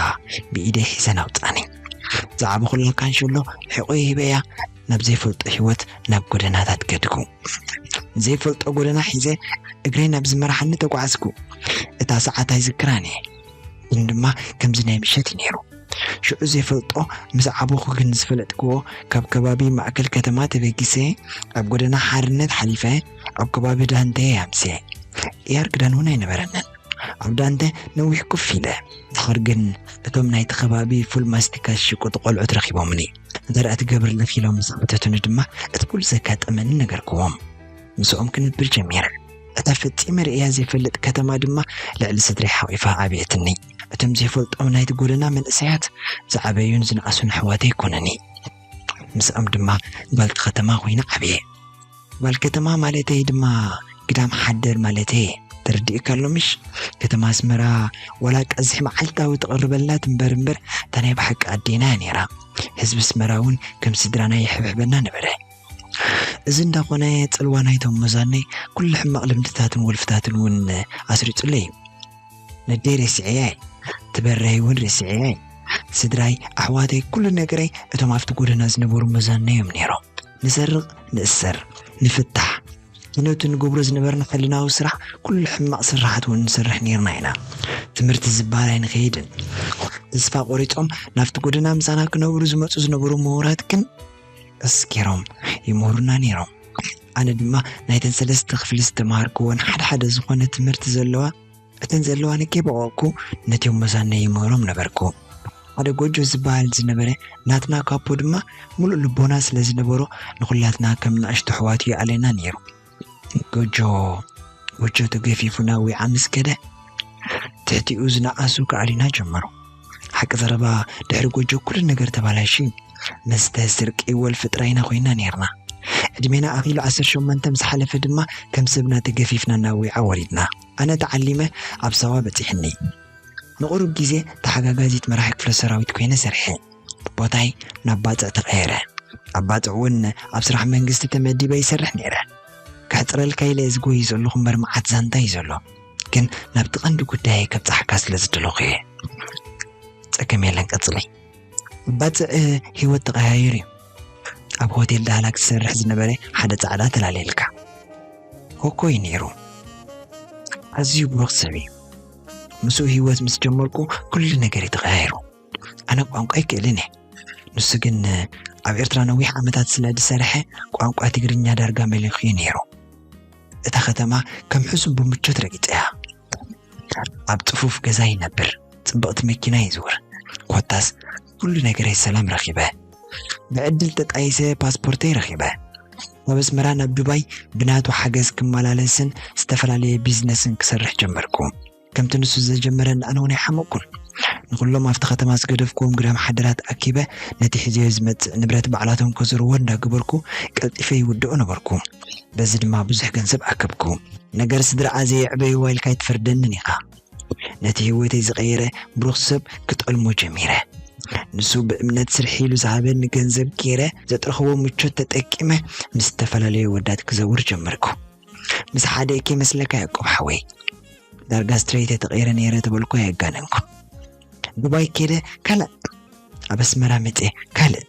ብኢደይ ሒዘን ኣውጻኒ። ዝዓበኹላ ካንሸሎ ሕቖይ ሂበያ ናብ ዘይፈልጦ ህይወት ናብ ጎደናታት ገድኩ። ዘይፈልጦ ጎደና ሒዘ እግረይ ናብ ዝመርሓኒ ተጓዓዝኩ። እታ ሰዓት ኣይዝክራን እየ። ግን ድማ ከምዚ ናይ ምሸት እዩ ነይሩ። ሽዑ ዘይፈልጦ ምስ ዓበኹ ግን ዝፈለጥክዎ ካብ ከባቢ ማእከል ከተማ ተበጊሰ ኣብ ጎደና ሓርነት ሓሊፈ ኣብ ከባቢ ዳንተ ኣምስየ። ቅያር ክዳን እውን ኣይነበረንን። ኣብ ዳንተ ነዊሕ ኮፍ ኢለ። ድሕር ግን እቶም ናይቲ ከባቢ ፉል ማስቲካ ዝሽቅጡ ቆልዑት ረኺቦምኒ። እንተ ደኣ ትገብር ኣለኺ ኢሎም ምስ ሓተቱኒ ድማ እቲ ኩሉ ዘጋጠመኒ ነገርክዎም። ምስኦም ክንብር ጀሚረ። እታ ፈጺመ ርእያ ዘይፈልጥ ከተማ ድማ ልዕሊ ስድረይ ሓቒፋ ኣብየትኒ። እቶም ዘይፈልጦም ናይቲ ጎደና መንእሰያት ዝዓበዩን ዝነኣሱን ኣሕዋተይ ኮኑኒ። ምስኦም ድማ ጓልቲ ከተማ ኮይነ ዓብየ። ጓል ከተማ ማለተይ ድማ ግዳም ሓደር ማለተይ እየ። ተረዲእካ ኣሎ ምሽ? ከተማ ኣስመራ ዋላ ቀዝሒ መዓልታዊ ትቕርበልና ትንበር እምበር እታ ናይ ብሓቂ ኣዴና እያ ነይራ። ህዝቢ ኣስመራ እውን ከም ስድራና ይሕብሕበና ነበረ። እዚ እንዳኾነ ጽልዋ ናይቶም መዛነይ ኩሉ ሕማቕ ልምድታትን ወልፍታትን እውን ኣስሪጹለይ እዩ። ነደይ ረሲዐያ እየ። ትበረይ እውን ረሲዐያ እየ። ስድራይ፣ ኣሕዋተይ፣ ኩሉ ነገረይ እቶም ኣብቲ ጎደና ዝነበሩ መዛነይ እዮም ነይሮም። ንሰርቕ፣ ንእሰር፣ ንፍታሕ። ነቲ ንገብሮ ዝነበርና ሕልናዊ ስራሕ ኩሉ ሕማቕ ስራሓት እውን ንሰርሕ ነይርና ኢና። ትምህርቲ ዝበሃል ኣይንኸይድን። ተስፋ ቆሪጾም ናብቲ ጎደና ምሳና ክነብሩ ዝመጹ ዝነበሩ ምሁራት ግን ቀስ ገይሮም ይምህሩና ነይሮም። ኣነ ድማ ናይተን ሰለስተ ክፍሊ ዝተምሃርክወን ሓደ ሓደ ዝኾነ ትምህርቲ ዘለዋ እተን ዘለዋ ንከይበቐቕኩ ነቲኦም መዛነይ ይምህሮም ነበርኩ። ሓደ ጎጆ ዝበሃል ዝነበረ ናትና ካፖ ድማ ሙሉእ ልቦና ስለ ዝነበሮ ንኹላትና ከም ንኣሽቱ ኣሕዋቱ ይኣለና ነይሩ። ጎጆ፣ ጎጆ ተገፊፉ ናብ ዊዓ ምስ ከደ ትሕቲኡ ዝነኣሱ ክኣልዩና ጀመሩ። ሓቂ ዘረባ ድሕሪ ጎጆ ኩሉ ነገር ተባላሽዩ። መስተ፣ ስርቂ፣ ወልፊ ጥራይና ኮይና ነይርና። ዕድሜና ኣኺሉ ዓሰርተ ሸሞንተ ምስ ሓለፈ ድማ ከም ሰብና ተገፊፍና ናብ ዊዓ ወሪድና። ኣነ ተዓሊመ ኣብ ሳዋ በጺሕኒ። ንቑሩብ ግዜ ተሓጋጋዚት መራሒ ክፍለ ሰራዊት ኮይነ ሰርሐ። ቦታይ ናብ ባጽዕ ተቐየረ። ኣብ ባጽዕ እውን ኣብ ስራሕ መንግስቲ ተመዲበ ይሰርሕ ነይረ። ከሕጽረልካ ኢለ ዝጎይ ዘለኹ እምበር መዓት ዛንታ እዩ ዘሎ። ግን ናብቲ ቀንዲ ጉዳይ ከብጽሓካ ስለ ዝደለኹ እየ። ጸገም የለን፣ ቀጽለይ። ኣብ ባጽዕ ህይወት ተቐያይሩ እዩ። ኣብ ሆቴል ዳህላክ ዝሰርሕ ዝነበረ ሓደ ጻዕዳ ተላለየልካ። ኮኮ እዩ ነይሩ። ኣዝዩ ብሩኽ ሰብ እዩ። ምስኡ ህይወት ምስ ጀመርኩ ኩሉ ነገር እዩ ተቐያይሩ። ኣነ ቋንቋ ኣይክእልን እየ። ንሱ ግን ኣብ ኤርትራ ነዊሕ ዓመታት ስለ ዝሰርሐ ቋንቋ ትግርኛ ዳርጋ መሊኹ እዩ ነይሩ። እታ ከተማ ከም ሕሱም ብምቾት ረጊጸያ። ኣብ ጽፉፍ ገዛ ይነብር፣ ጽብቕቲ መኪና ይዝውር። ኮታስ ኩሉ ነገረይ ሰላም ረኺበ። ብዕድል ተጣይሰ ፓስፖርተይ ረኺበ። ካብ ኣስመራ ናብ ዱባይ ብናቱ ሓገዝ ክመላለስን ዝተፈላለየ ቢዝነስን ክሰርሕ ጀመርኩ። ከምቲ ንሱ ዝጀመረ ኣነ እውን ኣይሓመቕኩን። ንኹሎም ኣብቲ ከተማ ዝገደፍኩዎም ግዳም ሓደራት ኣኪበ፣ ነቲ ሒዘዮ ዝመጽእ ንብረት ባዕላቶም ከዝርዎ እንዳገበርኩ ቀልጢፈ ይውድኦ ነበርኩ። በዚ ድማ ብዙሕ ገንዘብ ኣከብኩ። ነገር ስድራኣ ዘየዕበይዋ ኢልካ ኣይትፈርደንን ኢኻ። ነቲ ህይወተይ ዝቐየረ ብሩኽ ሰብ ክጠልሞ ጀሚረ። ንሱ ብእምነት ስርሒ ኢሉ ዝሃበኒ ገንዘብ ገይረ ዘጥረኽዎ ምቾት ተጠቂመ ምስ ዝተፈላለዩ ወዳት ክዘውር ጀመርኩ። ምስ ሓደ ከይመስለካ ያዕቆብ ሓወይ፣ ዳርጋ ስትሬት ተቐይረ ነይረ ተበልኩ ኣየጋነንኩ። ዱባይ ከይደ ካልእ፣ ኣብ ኣስመራ መፅየ ካልእ፣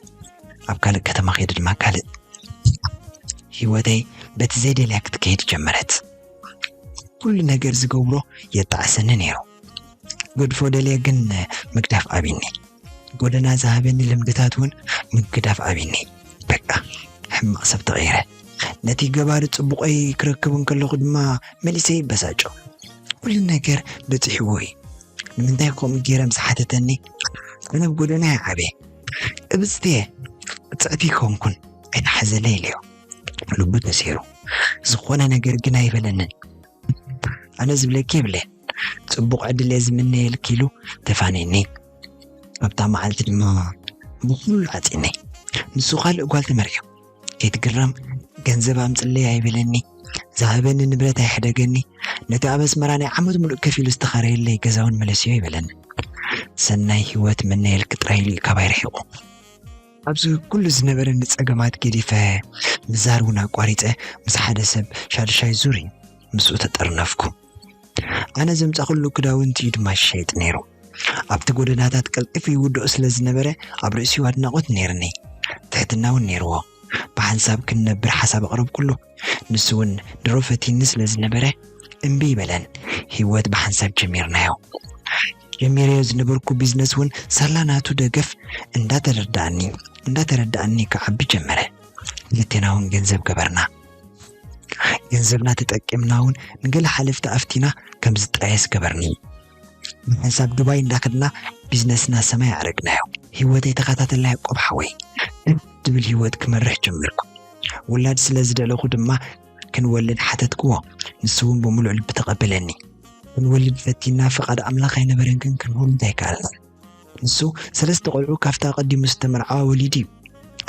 ኣብ ካልእ ከተማ ከይደ ድማ ካልእ። ህይወተይ በቲ ዘይደልያ ክትከይድ ጀመረት። ኩሉ ነገር ዝገብሮ የጣዕሰኒ ነይሩ። ገድፎ ደልየ ግን ምግዳፍ ኣብኒ። ጎደና ዝሃበኒ ልምድታት እውን ምግዳፍ ኣብኒ። በቃ ሕማቕ ሰብ ተቐይረ። ነቲ ገባሪ ጽቡቐይ ክረክብ እንከለኹ ድማ መሊሰ ይበሳጮ። ኩሉ ነገር በጺሕዎ እዩ። ንምንታይ ከምኡ ገይረ ምስ ሓተተኒ፣ ኣነ ኣብ ጎደና እየ ዓብየ። ቅብጽቲ እየ፣ ጽዕቲ ኣይኮንኩን፣ ኣይትሓዘለይ ኢለዮ። ልቡ ተሰይሩ። ዝኾነ ነገር ግን ኣይበለንን። ኣነ ዝብለኪ የብለይን። ጽቡቕ ዕድል እየ ዝምነየልኪ ኢሉ ተፋንየኒ። ኣብታ መዓልቲ ድማ ብኹሉ ዓጺኒ። ንሱ ካልእ ጓል ተመርዕዩ። ከይትግረም ገንዘብ ኣምጽለይ ኣይበለኒ። ዝሃበኒ ንብረት ኣይሕደገኒ። ነቲ ኣብ ኣስመራ ናይ ዓመት ሙሉእ ከፊሉ ዝተኻረየለይ ገዛውን መለስዮ ኣይበለኒ። ሰናይ ህይወት ምነየልኪ ጥራይ ኢሉ እዩ ካባይ ርሒቑ። ኣብዚ ኩሉ ዝነበረኒ ጸገማት ገዲፈ፣ ምዛር እውን ኣቋሪጸ፣ ምስ ሓደ ሰብ ሻድሻይ ዙር እዩ ምስኡ ተጠርነፍኩ። ኣነ ዘምጻኹሉ ክዳውንቲ እዩ ድማ ዝሸይጥ ነይሩ። ኣብቲ ጎደናታት ቀልጢፉ ይውድኦ ስለ ዝነበረ፣ ኣብ ርእሲኡ ኣድናቖት ነይርኒ። ትሕትና እውን ነይርዎ። ብሓንሳብ ክንነብር ሓሳብ ኣቕረብኩሉ። ንሱ እውን ድሮ ፈቲኒ ስለ ዝነበረ፣ እምቢ ይበለን። ህይወት ብሓንሳብ ጀሚርናዮ። ጀሚረዮ ዝነበርኩ ቢዝነስ እውን ሳላ ናቱ ደገፍ እንዳተረዳኣኒ፣ እንዳተረዳኣኒ ክዓቢ ጀመረ። ክልቴና እውን ገንዘብ ገበርና። ገንዘብና ተጠቂምና እውን ንገለ ሓለፍቲ ኣፍቲና ከም ዝጣየስ ገበርና። ብሓንሳብ ዱባይ እንዳኸድና ቢዝነስና ሰማይ ኣዕረግናዮ። ህይወተይ ተኸታተልና ያዕቆብ ሓወይ። ደስ ዝብል ህይወት ክመርሕ ጀመርኩ። ውላድ ስለ ዝደለኹ ድማ ክንወልድ ሓተትክዎ። ንሱ እውን ብምሉእ ልቢ ተቐበለኒ። ክንወልድ ፈቲና ፍቓድ ኣምላኽ ኣይነበረን፣ ግን ክንወልድ ኣይከኣልናን። ንሱ ሰለስተ ቆልዑ ካብታ ኣቐዲሙ ዝተመርዓዋ ወሊዱ እዩ።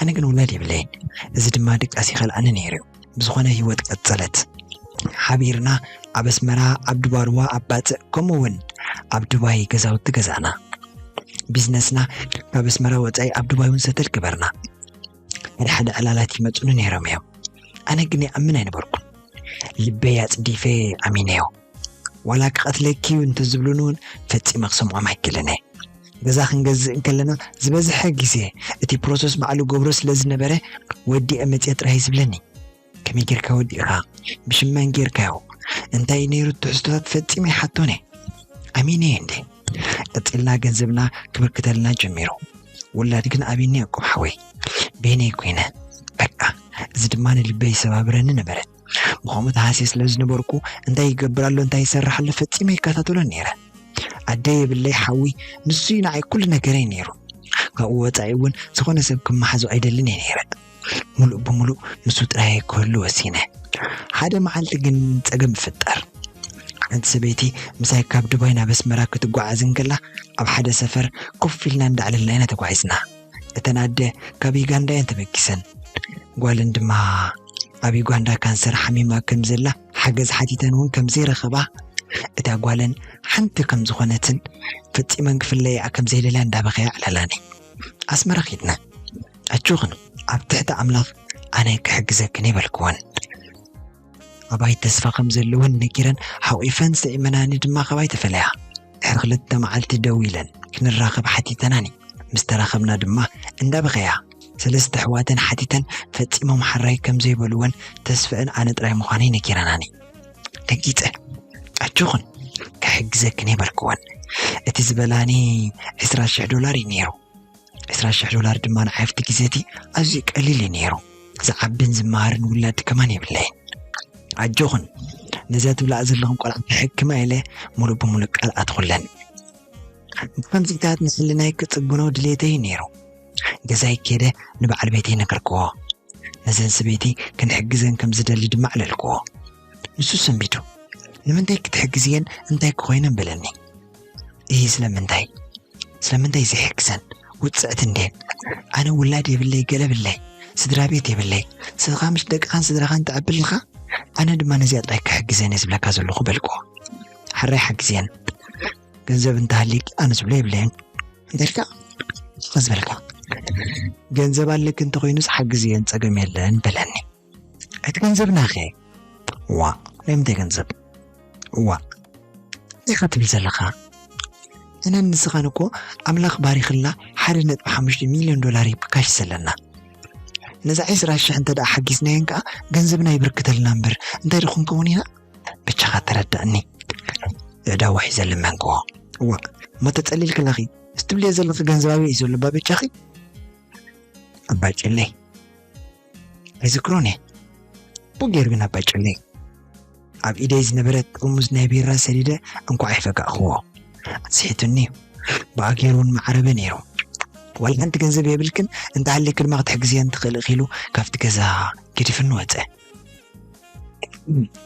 ኣነ ግን ውላድ የብለይን። እዚ ድማ ድቃስ ይኸልኣኒ ነይሩ እዩ። ብዝኾነ ህይወት ቀጸለት። ሓቢርና ኣብ ኣስመራ፣ ኣብ ድባርዋ፣ ኣብ ባጽዕ፣ ከምኡ እውን ኣብ ዱባይ ገዛውቲ ገዛእና። ቢዝነስና ካብ ኣስመራ ወጻኢ ኣብ ዱባይ እውን ሰተል ገበርና። ሓደ ሓደ ዕላላት ይመጹኒ ነይሮም እዮም። ኣነ ግን ይኣምን ኣይነበርኩን። ልበይ ኣጽዲፈ ኣሚነዮ። ዋላ ክቐትለኪ እዩ እንተዝብሉኒ እውን ፈጺመ ክሰምዖም ኣይክእልን እየ። ገዛ ክንገዝእ እንከለና ዝበዝሐ ግዜ እቲ ፕሮሰስ ባዕሉ ገብሮ ስለ ዝነበረ፣ "ወዲአ መጽየ" ጥራይ ዝብለኒ። "ከመይ ጌርካ ወዲእኻ? ብሽመን ጌርካዮ? እንታይ ነይሩ?" ትሕዝቶታት ፈጺመ ይሓቶን እየ። ኣሚነ እየ እንዴ? ቀጺልና ገንዘብና ክብርክተልና ጀሚሩ። ውላድ ግን ኣቢኒ ያዕቆብ ሓወይ። በይነይ ኮይነ። በቃ፣ እዚ ድማ ንልበይ ይሰባብረኒ ነበረ። ብኸምኡ ተሃስየ ስለ ዝነበርኩ፣ እንታይ ይገብር ኣሎ፣ እንታይ ይሰርሕ ኣሎ ፈጺመ ይከታተሎን ነይረ። ኣደ የብለይ ሓዊ፣ ንሱ እዩ ንዓይ ኩሉ ነገረይ ነይሩ። ካብኡ ወጻኢ እውን ዝኾነ ሰብ ክመሓዞ ኣይደልን እየ ነይረ። ሙሉእ ብሙሉእ ንሱ ጥራይ ክህሉ ወሲነ። ሓደ መዓልቲ ግን ጸገም ይፍጠር። ሓንቲ ሰበይቲ ምሳይ ካብ ዱባይ ናብ ኣስመራ ክትጓዓዝ እንከላ፣ ኣብ ሓደ ሰፈር ኮፍ ኢልና እንዳዕለልና ኢና ተጓዒዝና። እተን ኣደ ካብ ዩጋንዳ እየን ተበጊሰን። ጓለን ድማ ኣብ ዩጋንዳ ካንሰር ሓሚማ ከም ዘላ ሓገዝ ሓቲተን እውን ከም ዘይረኸባ፣ እታ ጓለን ሓንቲ ከም ዝኾነትን ፈጺመን ክፍለይኣ ከም ዘይደልያ እንዳበኸያ ኣዕለላኒ። ኣስመራ ኺድና። ኣጆኽን፣ ኣብ ትሕቲ ኣምላኽ ኣነ ክሕግዘክን እየ በልክወን። ኣባይ ተስፋ ከም ዘለወን ነጊረን ሓቑፈን ስዒመናኒ ድማ ካባይ ተፈለያ። ድሕሪ ክልተ መዓልቲ ደዊለን ክንራኸብ ሓቲተናኒ። ምስ ተራኸብና ድማ እንዳበኸያ ሰለስተ ኣሕዋተን ሓቲተን ፈጺሞም ሓራይ ከም ዘይበልወን ተስፈአን ኣነ ጥራይ ምዃነይ ነጊረናኒ። ደንጊጸ፣ ኣጆኽን፣ ክሕግዘክን እየ በልክወን። እቲ ዝበላኒ ዕስራ ሽሕ ዶላር እዩ ነይሩ። ዕስራ ሽሕ ዶላር ድማ ንዓይ ኣብቲ ግዜ እቲ ኣዝዩ ቀሊል እዩ ነይሩ። ዝዓብን ዝመሃርን ውላድ ከማን የብለይን። ኣጆኽን፣ ነዛ ትብልኣ ዘለኽን ቆልዓ ክሕክማ ኢለ ሙሉእ ብሙሉእ ቃል ኣትኹለን። ከምዚታት ንሕልናይ ክጽግኖ ድሌተይ እዩ ነይሩ። ገዛይ ከይደ ንበዓል ቤተይ ነገርክዎ። ነዘን ሰበይቲ ክንሕግዘን ከም ዝደሊ ድማ ኣዕለልክዎ። ንሱ ሰንቢዱ፣ "ንምንታይ ክትሕግዝየን እንታይ ክኾይነን?" በለኒ። "እሂ፣ ስለምንታይ? ስለምንታይ ዘይሕግዘን? ውጽዕቲ እንድየን። ኣነ ውላድ የብለይ፣ ገለ የብለይ፣ ስድራ ቤት የብለይ። ስኻ ምሽ ደቅኻን ስድራኻን ተዕብልኻ፣ ኣነ ድማ ነዚኣ ጥራይ ክሕግዘን እየ ዝብለካ ዘለኹ በልክዎ። ሕራይ ሓግዝየን። ገንዘብ እንተሃልይኪ ኣነ ዝብሎ የብለይን። እንታይ ኢልካ? ስኻ ዝበልካ። ገንዘብ ኣለኪ እንተኾይኑስ ሓግዝየን፣ ጸገም የለን በለኒ። እቲ ገንዘብ ናኸ? ዋእ፣ ናይ ምንታይ ገንዘብ? ዋእ፣ እንታይ ኢኻ ትብል ዘለኻ? ኣነን ንስኻን እኮ ኣምላኽ ባሪኽልና ሓደ ነጥቢ ሓሙሽተ ሚልዮን ዶላር እዩ ብካሽ ዘለና። ነዛ ዕስራ ሽሕ እንተ ደኣ ሓጊዝናየን ከኣ ገንዘብና ይብርክተልና እምበር እንታይ ዶ ክንከውን ኢና? በጃኻ ተረዳእኒ። የእዳዋ ሒዘ ለመንክዎ። ዋእ፣ እሞ ተጸሊልክላኺ? እዚ ትብልዮ ዘለኺ ገንዘብ ኣበይ እዩ ዘሎ እባ በጃኺ? ኣባ ጨለይ። ኣይዝክሮን እየ። ቡ ገይሩ ግን ኣባ ጨለይ። ኣብ ኢደይ ዝነበረ ጥርሙዝ ናይ ቢራ ሰዲደ እንኳዕ ኣይፈጋእክዎ። ኣስሒቱኒ። ብኣ ገይሩ እውን መዓረበ ነይሩ። ዋላ ሓንቲ ገንዘብ የብልክን፣ እንተሃልይኪ ድማ ክትሕግዝየን ትኽእሊ ኢኺ ኢሉ ካብቲ ገዛ ገዲፍኒ ወጸ።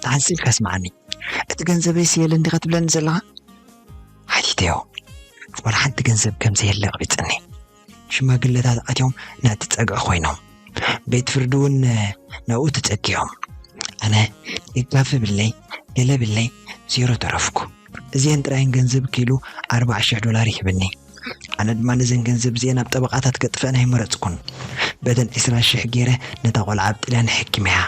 ተሓንሲልካ ስምዓኒ። እቲ ገንዘበይ ስየለ እንዲኻ ትብለኒ ዘለኻ? ሓቲተዮ። ዋላ ሓንቲ ገንዘብ ከም ዘየለ ኣቕቢጽኒ። ሽማግለታት ኣትዮም ነቲ ጸግዒ ኮይኖም። ቤት ፍርዲ እውን ናብኡ ተጸጊዖም። ኣነ ደጋፊ ብለይ፣ ገለ ብለይ፣ ዜሮ ተረፍኩ። እዚአን ጥራይን ገንዘብ ክኢሉ ኣርባዓ ሽሕ ዶላር ይህብኒ። ኣነ ድማ ነዘን ገንዘብ እዚአን ኣብ ጠበቓታት ከጥፍአን ኣይመረጽኩን። በተን ዕስራ ሽሕ ገይረ ነታ ቆልዓ ኣብ ጥልያን ሕኪመያ።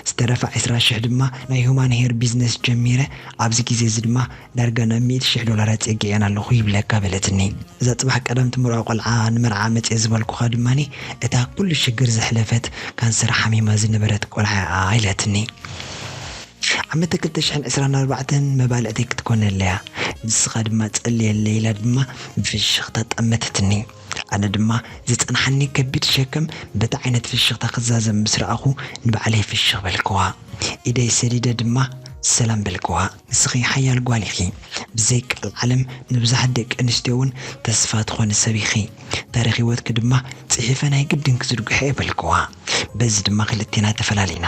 ዝተረፋ ዕስራ ሽሕ ድማ ናይ ሁማን ሄር ቢዝነስ ጀሚረ። ኣብዚ ግዜ እዚ ድማ ዳርጋ ናብ ሚእቲ ሽሕ ዶላር ኣጸጊዐን ኣለኹ ይብለካ በለትኒ። እዛ ጽባሕ ቀዳም ትምርዖ ቆልዓ ንመርዓ መጽየ ዝበልኩኻ ድማኒ እታ ኩሉ ሽግር ዘሕለፈት ካንሰር ሓሚማ ዝነበረት ቆልዓ እያ ኢለትኒ። ዓመተ ክልተ ሽሕን ዕስራን ኣርባዕተን መባልዕተይ ክትኮነለያ፣ ንስኻ ድማ ጸልየለይ ኢላ ድማ ብፍሽኽታ ጠመተትኒ። ኣነ ድማ ዝጸንሓኒ ከቢድ ሸከም በቲ ዓይነት ፍሽኽታ ክዛዘም ምስ ረኣኹ ንባዕለይ ፍሽኽ በልክዋ። ኢደይ ሰዲደ ድማ ሰላም በልክዋ። ንስኺ ሓያል ጓል ኢኺ። ብዘይ ቀልዓለም ንብዙሓት ደቂ ኣንስትዮ እውን ተስፋ ትኾኒ ሰብ ኢኺ። ታሪኽ ህይወትኪ ድማ ጽሒፈ ናይ ግድን ክዝርግሖ እየ በልክዋ። በዚ ድማ ክልቴና ተፈላሊና።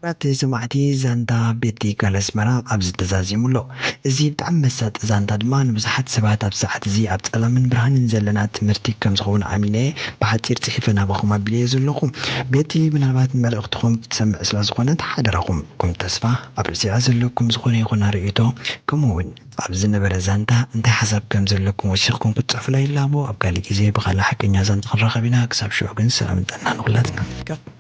ክቡራት ሰማዕቲ፣ ዛንታ ቤቲ ቃል ኣስመራ ኣብዚ ተዛዚሙ ኣሎ። እዚ ብጣዕሚ መሳጢ ዛንታ ድማ ንብዙሓት ሰባት ኣብዚ ሰዓት እዚ ኣብ ጸላምን ብርሃንን ዘለና ትምህርቲ ከም ዝኸውን ኣሚነ እየ። ብሓጺር ጽሒፈ ናባኹም ኣቢለዮ ዘለኹ። ቤቲ ምናልባት ንመልእኽትኹም ክትሰምዕ ስለ ዝኾነት ሓደራኹም። ከም ተስፋ ኣብ ርእሲኣ ዘለኩም ዝኾነ ይኹን ርእይቶ፣ ከምኡ እውን ኣብ ዝነበረ ዛንታ እንታይ ሓሳብ ከም ዘለኩም ወሲኽኩም ክትጽሕፉላ ይላቦ። ኣብ ካልእ ግዜ ብኻልእ ሓቀኛ ዛንታ ክንራኸብ ኢና። ክሳብ ሽዑ ግን ሰላም ጥዕና ንኹላትና።